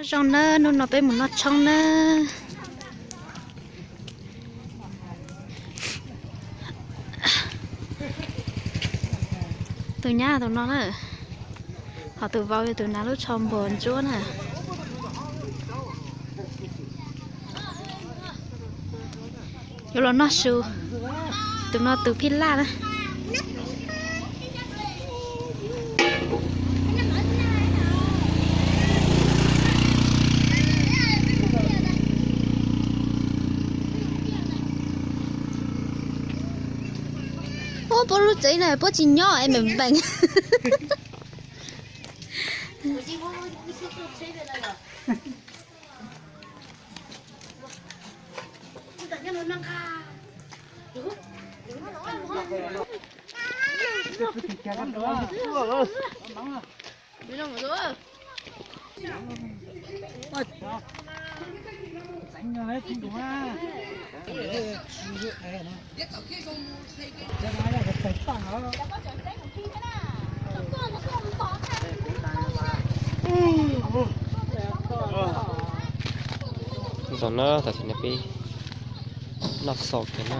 Zoo na, hnub no peb mus noj tshoob na. Tus nyab tus no na, ho tus vauv yog tus hnav lub tsho npog ntsuab na. Yuav los noj su, tus no tus phij laj na. Ub, puab lub tsev na puab tsis nyob es meem npeem. Ntawm no tam sim no peb noj xaus kiag na.